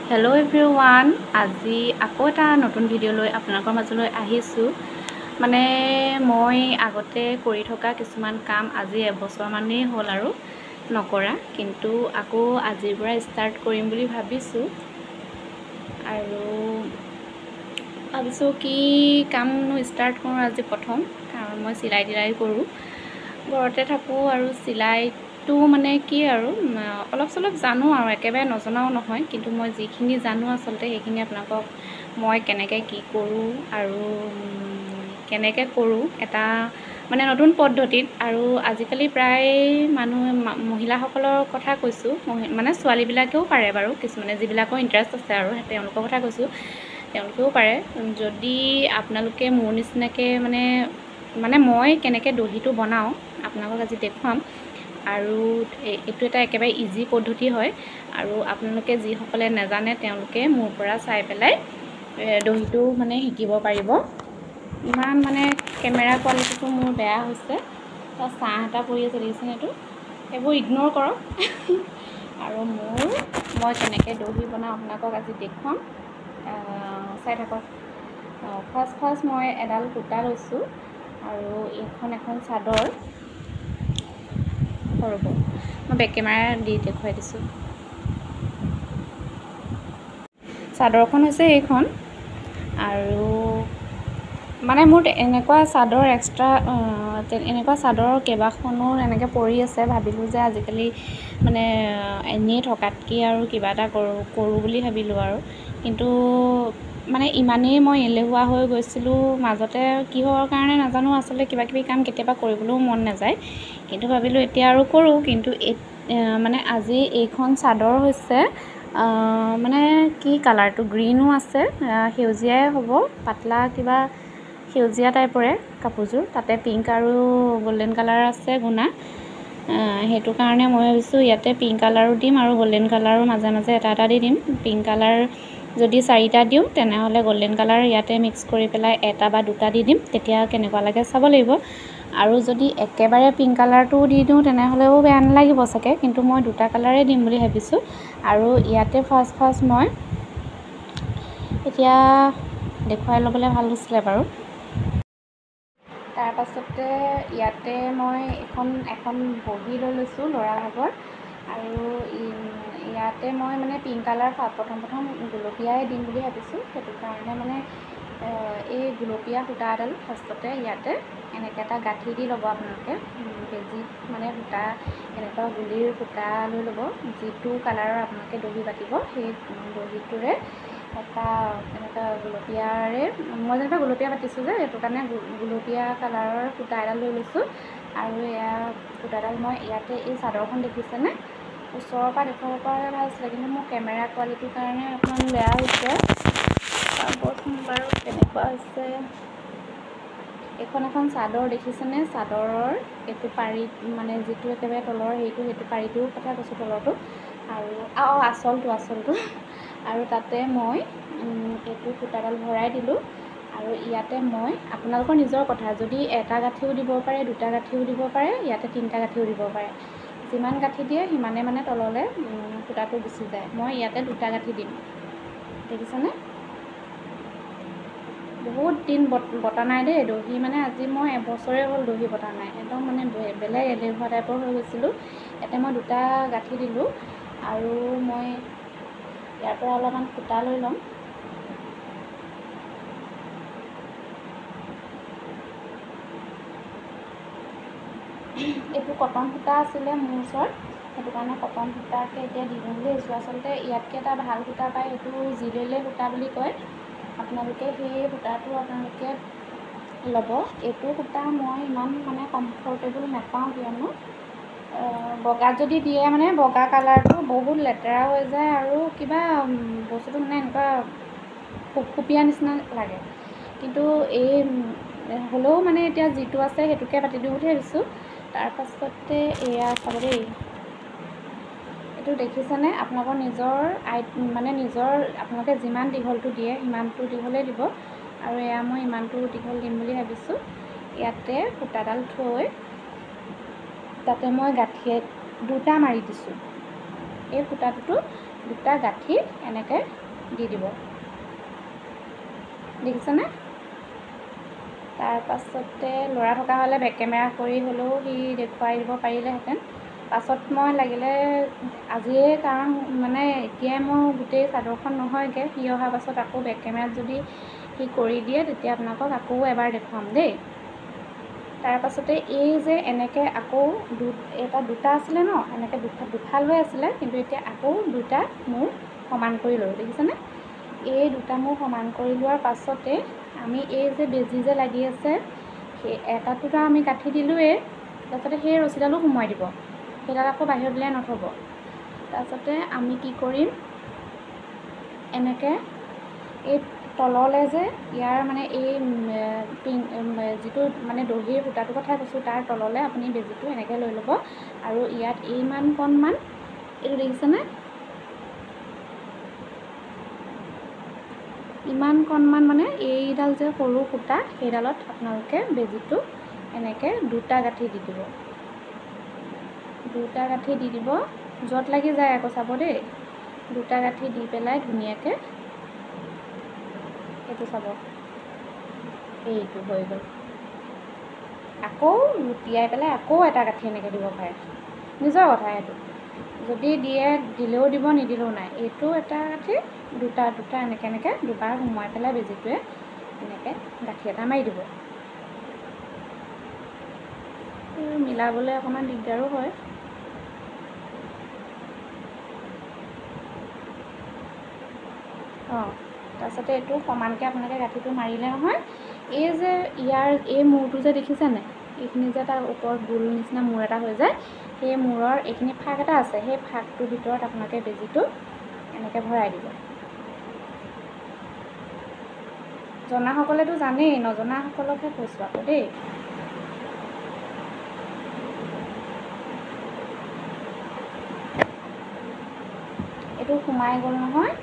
Hello' everyone, আজি আকৌ এটা নতুন ভিডিঅ' লৈ আপোনালোকৰ মাজলৈ আহিছোঁ। মানে মই আগতে কৰি থকা কিছুমান কাম আজি এবছৰমানেই হ'ল আৰু নকৰা, কিন্তু আকৌ আজিৰ পৰা ষ্টাৰ্ট কৰিম বুলি ভাবিছোঁ। আৰু ভাবিছোঁ কি কামনো ষ্টাৰ্ট কৰোঁ আজি প্ৰথম, কাৰণ মই চিলাই তিলাই কৰোঁ, ঘৰতে থাকোঁ। আৰু চিলাইটো মানে কি আৰু অলপ চলপ জানো আৰু একেবাৰে নজনাও নহয়, কিন্তু মই যিখিনি জানো আচলতে সেইখিনি আপোনালোকক মই কেনেকৈ কি কৰোঁ আৰু কেনেকৈ কৰোঁ এটা মানে নতুন পদ্ধতিত। আৰু আজিকালি প্ৰায় মানুহে মহিলাসকলৰ কথা কৈছোঁ, মানে ছোৱালীবিলাকেও পাৰে বাৰু, কিছুমানে যিবিলাকৰ ইণ্টাৰেষ্ট আছে আৰু তেওঁলোকৰ কথা কৈছোঁ, তেওঁলোকেও পাৰে। যদি আপোনালোকে মোৰ নিচিনাকৈ মানে মানে মই কেনেকৈ দহিটো বনাওঁ আপোনালোকক আজি দেখুৱাম। আৰু এইটো এটা একেবাৰে ইজি পদ্ধতি হয়, আৰু আপোনালোকে যিসকলে নাজানে তেওঁলোকে মোৰ পৰা চাই পেলাই দহিটো মানে শিকিব পাৰিব। ইমান মানে কেমেৰা কোৱালিটিটো মোৰ বেয়া হৈছে, তাত ছাঁ এটা পৰি আছে দেখিছেনে, এইটো সেইবোৰ ইগন'ৰ কৰক। আৰু মই কেনেকৈ দহি বনাওঁ আপোনালোকক আজি দেখুৱাম, চাই থাকক। ফাৰ্ষ্ট মই এডাল সূতা লৈছোঁ আৰু এইখন এখন চাদৰ, ৰ'ব মই বেক কেমেৰা দি দেখুৱাই দিছোঁ। চাদৰখন হৈছে এইখন। আৰু মানে মোৰ এনেকুৱা চাদৰ এক্সট্ৰা এনেকুৱা চাদৰ কেইবাখনো এনেকৈ পৰি আছে। ভাবিলোঁ যে আজিকালি মানে এনেই থকাতকৈ আৰু কিবা এটা কৰোঁ বুলি ভাবিলোঁ আৰু। কিন্তু মানে ইমানেই মই এলেহুৱা হৈ গৈছিলোঁ মাজতে, কিহৰ কাৰণে নাজানো, আচলতে কিবা কিবি কাম কেতিয়াবা কৰিবলৈও মন নাযায়, কিন্তু ভাবিলোঁ এতিয়া আৰু কৰোঁ। কিন্তু মানে আজি এইখন চাদৰ হৈছে মানে কি কালাৰটো, গ্ৰীণো আছে, সেউজীয়াই হ'ব, পাতলা কিবা সেউজীয়া টাইপৰে কাপোৰযোৰ, তাতে পিংক আৰু গল্ডেন কালাৰ আছে গুণা। সেইটো কাৰণে মই ভাবিছোঁ ইয়াতে পিংক কালাৰো দিম আৰু গল্ডেন কালাৰো মাজে মাজে এটা এটা দি দিম। পিংক কালাৰ যদি চাৰিটা দিওঁ তেনেহ'লে গল্ডেন কালাৰ ইয়াতে মিক্স কৰি পেলাই এটা বা দুটা দি দিম, তেতিয়া কেনেকুৱা লাগে চাব লাগিব। আৰু যদি একেবাৰে পিংক কালাৰটোও দি দিওঁ তেনেহ'লেও বেয়া নালাগিব চাগে, কিন্তু মই দুটা কালাৰেই দিম বুলি ভাবিছোঁ। আৰু ইয়াতে ফাৰ্ষ্ট মই এতিয়া দেখুৱাই ল'বলৈ ভাল হৈছিলে বাৰু। তাৰপাছতে ইয়াতে মই এখন বহী লৈ লৈছোঁ ল'ৰা ভাগৰ। আৰু ইয়াতে মই মানে পিংক কালাৰ প্ৰথম গুলপীয়াই দিম বুলি ভাবিছোঁ, সেইটো কাৰণে মানে এই গুলপীয়া সূতা এডাল ফাৰ্ষ্টতে ইয়াতে এনেকৈ এটা গাঁঠি দি ল'ব আপোনালোকে। বেজীত মানে সূতা এনেকুৱা গুলিৰ সূতা লৈ ল'ব, যিটো কালাৰৰ আপোনালোকে দহি বাতিব সেই দহিটোৰে এটা এনেকুৱা গুলপীয়াৰে, মই যেনিবা গুলপীয়া পাতিছোঁ যে সেইটো কাৰণে গুলপীয়া কালাৰৰ সূতা এডাল লৈ লৈছোঁ। আৰু এয়া সূতাডাল মই ইয়াতে এই চাদৰখন দেখিছেনে, ওচৰৰ পৰা দেখুৱাব পৰা ভাল আছিলে, কিন্তু মোৰ কেমেৰা কোৱালিটিৰ কাৰণে অকণমান বেয়া হৈছে। চাবচোন বাৰু কেনেকুৱা হৈছে। এইখন এখন চাদৰ দেখিছেনে, চাদৰৰ এইটো পাৰি মানে যিটো একেবাৰে তলৰ সেইটো পাৰিটোৰ কথা কৈছোঁ, তলৰটো আৰু আচলটো। আৰু তাতে মই এইটো সূতাডাল ভৰাই দিলোঁ। আৰু ইয়াতে মই আপোনালোকৰ নিজৰ কথা, যদি এটা গাঁঠিও দিব পাৰে, দুটা গাঁঠিও দিব পাৰে, ইয়াতে তিনিটা গাঁঠিও দিব পাৰে, যিমান গাঁঠি দিয়ে সিমানে মানে তললৈ সূতাটো গুচি যায়। মই ইয়াতে দুটা গাঁঠি দিম, দেখিছেনে। বহুত দিন বটা নাই দেই দহি, মানে আজি মই এবছৰে হ'ল দহি বটা নাই, একদম মানে বেলেগ এলেহুৱা টাইপৰ হৈ গৈছিলোঁ। ইয়াতে মই দুটা গাঁঠি দিলোঁ। আৰু মই ইয়াৰ পৰা অলপমান সূতা লৈ ল'ম। এইটো কটন সূতা আছিলে মোৰ ওচৰত, সেইটো কাৰণে কটন সূতাকে এতিয়া দি দিম বুলি ভাবিছোঁ। আচলতে ইয়াতকৈ এটা ভাল সূতা পায়, সেইটো জিলেলে সূতা বুলি কয়, আপোনালোকে সেই সূতাটো আপোনালোকে ল'ব। এইটো সূতা মই ইমান মানে কমফৰ্টেবল নাপাওঁ, কিয়নো বগাত যদি দিয়ে মানে বগা কালাৰটো বহুত লেতেৰা হৈ যায় আৰু কিবা বস্তুটো মানে এনেকুৱা খুপখুপীয়া নিচিনা লাগে। কিন্তু এই হ'লেও মানে এতিয়া যিটো আছে সেইটোকে পাতি দিওঁ বুলি ভাবিছোঁ। তাৰপাছতে এয়া চাব দেই, এইটো দেখিছেনে, আপোনালোকৰ নিজৰ মানে নিজৰ আপোনালোকে যিমান দীঘলটো দিয়ে সিমানটো দীঘলেই দিব। আৰু এয়া মই ইমানটো দীঘল দিম বুলি ভাবিছোঁ। ইয়াতে সূতাডাল থৈ তাতে মই গাঁঠিয়ে দুটা মাৰি দিছোঁ। এই সূতাটোতো দুটা গাঁঠি এনেকৈ দি দিব। দেখিছেনে? তাৰপাছতে ল'ৰা থকা হ'লে বেক কেমেৰা কৰি হ'লেও সি দেখুৱাই দিব পাৰিলেহেঁতেন। পাছত মই লাগিলে আজিয়ে, কাৰণ মানে এতিয়াই মোৰ গোটেই চাদৰখন নহয়গৈ, সি অহাৰ পাছত আকৌ বেক কেমেৰাত যদি সি কৰি দিয়ে তেতিয়া আপোনালোকক আকৌ এবাৰ দেখুৱাম দেই। তাৰপাছতে এই যে এনেকৈ আকৌ এটা দুটা আছিলে ন, এনেকৈ দুফাল হৈ আছিলে, কিন্তু এতিয়া আকৌ দুটা মূৰ সমান কৰি ল'লোঁ। দেখিছেনে? এই দুটা মূৰ সমান কৰি লোৱাৰ পাছতে আমি এই যে বেজী যে লাগি আছে, সেই এটাটোতো আমি গাঁঠি দিলোঁৱেই, তাৰপাছতে সেই ৰছীডালো সোমোৱাই দিব, সেইডাল আকৌ বাহিৰত উলিয়াই নথ'ব। তাৰপাছতে আমি কি কৰিম, এনেকৈ এই তললৈ যে ইয়াৰ মানে এই পিং যিটো মানে দহিৰ সূতাটোৰ কথা কৈছোঁ, তাৰ তললৈ আপুনি বেজীটো এনেকৈ লৈ ল'ব আৰু ইয়াত ইমানকণমান, এইটো দেখিছেনে, ইমানকণমান মানে এইডাল যে সৰু সূতা, সেইডালত আপোনালোকে বেজীটো এনেকৈ দুটা গাঁঠি দি দিব, দুটা গাঁঠি দি দিব, য'ত লাগি যায় আকৌ চাব দেই। দুটা গাঁঠি দি পেলাই ধুনীয়াকৈ এইটো চাব, এইটো হৈ গ'ল। আকৌ লুটিয়াই পেলাই আকৌ এটা গাঁঠি এনেকৈ দিব পাৰে, নিজৰ কথা এইটো, যদি দিয়ে দিলেও দিব, নিদিলেও নাই। এইটো এটা গাঁঠি, দুটা দুটা এনেকৈ এনেকৈ দুবাৰ সোমোৱাই পেলাই বেজীটোৱে এনেকৈ গাঁঠি এটা মাৰি দিব। মিলাবলৈ অকণমান দিগদাৰো হয়। অঁ, তাৰপাছতে এইটো সমানকৈ আপোনালোকে গাঁঠিটো মাৰিলে নহয়, এই যে ইয়াৰ এই মূৰটো যে দেখিছেনে, এইখিনি যে এটা ওপৰত গোল নিচিনা মূৰ এটা হৈ যায়, সেই মূৰৰ এইখিনি ফাঁক এটা আছে, সেই ফাঁকটোৰ ভিতৰত আপোনালোকে বেজীটো এনেকৈ ভৰাই দিব। জনাসকলেতো জানেই, নজনাসকলকহে কৈছোঁ আকৌ দেই। এইটো সোমাই গ'ল নহয়।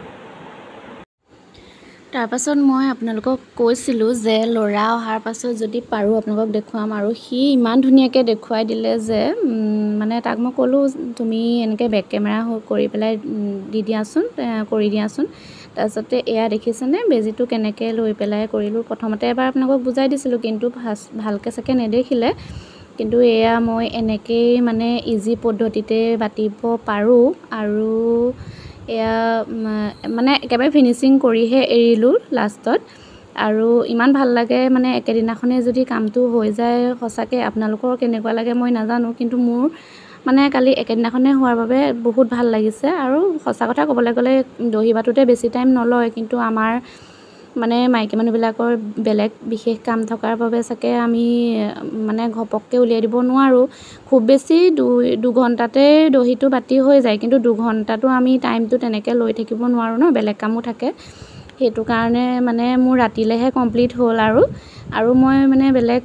তাৰপাছত মই আপোনালোকক কৈছিলোঁ যে ল'ৰা অহাৰ পাছত যদি পাৰোঁ আপোনালোকক দেখুৱাম, আৰু সি ইমান ধুনীয়াকৈ দেখুৱাই দিলে যে মানে তাক মই ক'লোঁ তুমি এনেকৈ বেক কেমেৰা কৰি পেলাই দি দিয়াচোন, কৰি দিয়াচোন। তাৰপিছতে এয়া দেখিছেনে বেজীটো কেনেকৈ লৈ পেলাই কৰিলোঁ। প্ৰথমতে এবাৰ আপোনালোকক বুজাই দিছিলোঁ, কিন্তু ভালকৈ চাগে নেদেখিলে, কিন্তু এয়া মই এনেকৈয়ে মানে ইজি পদ্ধতিতে বাতিব পাৰোঁ। আৰু এয়া মানে একেবাৰে ফিনিচিং কৰিহে এৰিলোঁ লাষ্টত। আৰু ইমান ভাল লাগে মানে একেদিনাখনেই যদি কামটো হৈ যায়, সঁচাকৈ আপোনালোকৰ কেনেকুৱা লাগে মই নাজানো, কিন্তু মোৰ মানে কালি একেদিনাখনেই হোৱাৰ বাবে বহুত ভাল লাগিছে। আৰু সঁচা কথা ক'বলৈ গ'লে দহি বাটোতে বেছি টাইম নলয়, কিন্তু আমাৰ মানে মাইকী মানুহবিলাকৰ বেলেগ বিশেষ কাম থকাৰ বাবে চাগে আমি মানে ঘপককৈ উলিয়াই দিব নোৱাৰোঁ। খুব বেছি দুঘণ্টাতে দহিটো বাতি হৈ যায়, কিন্তু দুঘণ্টাটো আমি টাইমটো তেনেকৈ লৈ থাকিব নোৱাৰোঁ ন, বেলেগ কামো থাকে। সেইটো কাৰণে মানে মোৰ ৰাতিলৈহে কমপ্লিট হ'ল। আৰু আৰু মই মানে বেলেগ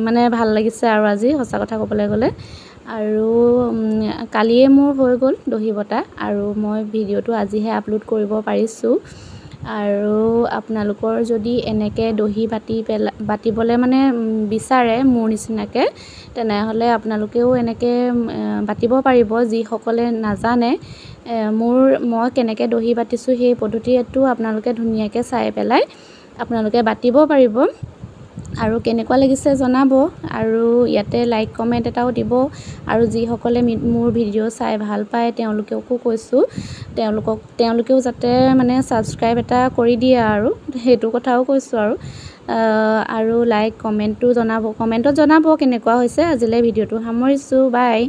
মানে ভাল লাগিছে আৰু আজি সঁচা কথা ক'বলৈ গ'লে। আৰু কালিয়ে মোৰ হৈ গ'ল দহি বটা, আৰু মই ভিডিঅ'টো আজিহে আপলোড কৰিব পাৰিছোঁ। আৰু আপোনালোকৰ যদি এনেকৈ দহি বাতি বাতিবলৈ মানে বিচাৰে মোৰ নিচিনাকৈ, তেনেহ'লে আপোনালোকেও এনেকৈ বাতিব পাৰিব। যিসকলে নাজানে মই কেনেকৈ দহি বাতিছোঁ সেই পদ্ধতিটো আপোনালোকে ধুনীয়াকৈ চাই পেলাই আপোনালোকে বাতিব পাৰিব। আৰু কেনেকুৱা লাগিছে জনাব, আৰু ইয়াতে লাইক কমেণ্ট এটাও দিব। আৰু যিসকলে মোৰ ভিডিঅ' চাই ভাল পায় তেওঁলোককো কৈছোঁ, তেওঁলোকেও যাতে মানে ছাবস্ক্ৰাইব এটা কৰি দিয়ে, আৰু সেইটো কথাও কৈছোঁ। আৰু আৰু লাইক কমেণ্টটো জনাব, কমেণ্টত জনাব কেনেকুৱা হৈছে। আজিলৈ ভিডিঅ'টো সামৰিছোঁ, বাই।